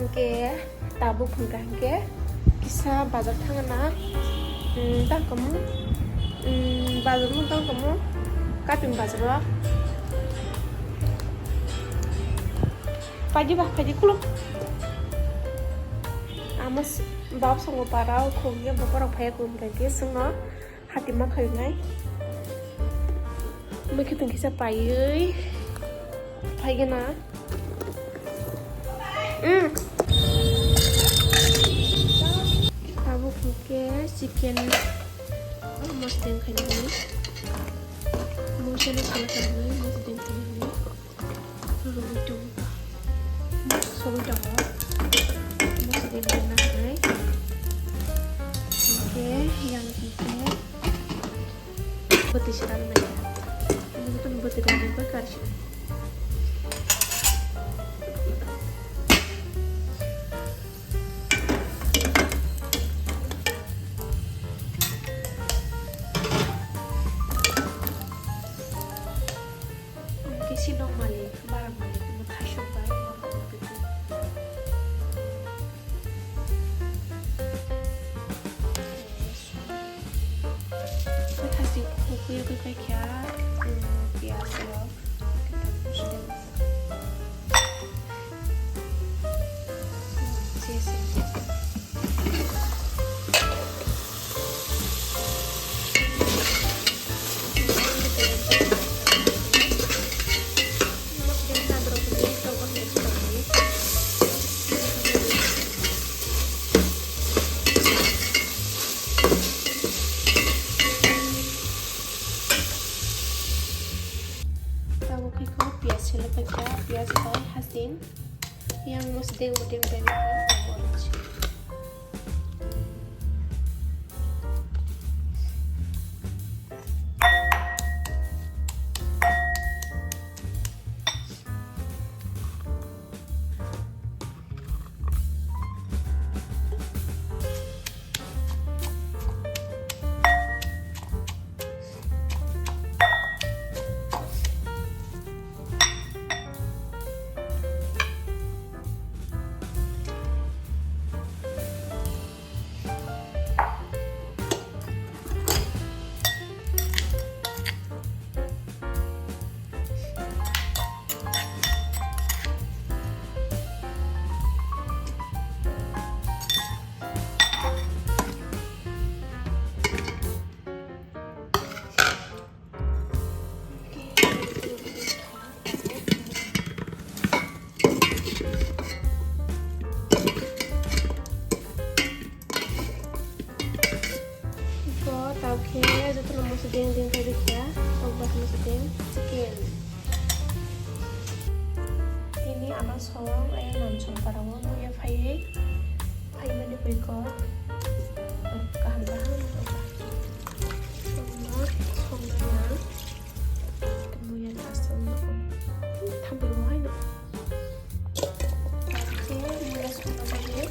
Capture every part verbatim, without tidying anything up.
Hwnkhe tabuk hwnkha hwnkhe kisa bazar thangna, um, tangkhamu, um, bazar mung tangkhamu, kaping bazar o. Paidi ba, paidi kulo. Amo s-, bab songo para o khogwi bokorok phaiya khogwi hwnkhe chwngno. Hati ma khainai. Mui khitung kisa paiwi phaigena. Mm. Tabuk hwnkhe chicken mosdeng khainani. Mui sano sala khainani, mosdeng khainani. Rwui tongo. Sogwi tongo. Mosdeng rwna hinwi. Hwnkhe yang hwnkhe bwtwi swnam nai. Ini betul bwtwi rwna bai karsi. Kisi nok malik, barang malik, imo thaisok bai, imo thaisok bai. Khe thaisok hukui hukui pai kha, um, piyaj rok. Tabuk khe kok piyaj sele paikha, piyaj bai hasing. Yang mosdeng bodeng bai. Iko tao khe jotono mosodeng deng khe rikha, tokbas mosodeng chicken. Tini ama song, ai non song parao muya phaiwi, phaimani buiko kaham kaham songna yang. Muya asal no. Thampui mo hai no. Oke, muya songna bagwi.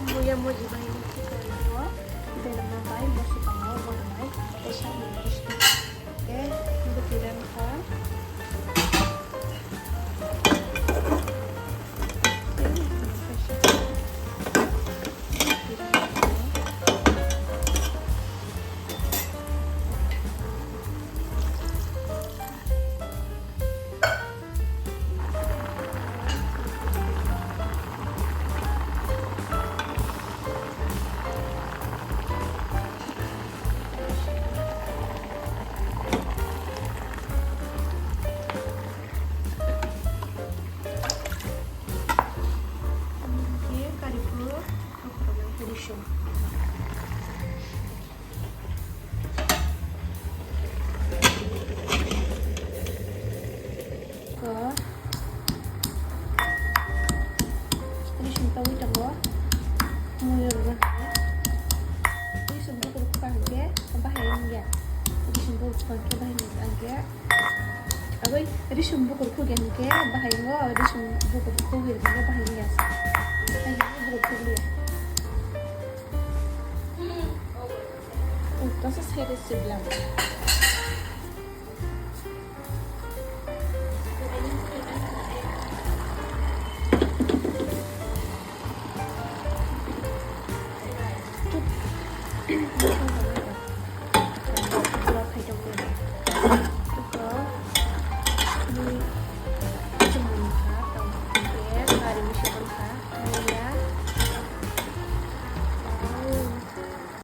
Muya muji bai ni chicken o berma bai moso tongo, bono bai tei sal ni bisingo. Oke, bwtwi rwkha. Oi, risum bukur khugya hwnkhe bahai o risum bukur khugwi rwkhe bahai ya. Bahai bukur khugya. Ui, kasa sere siblang.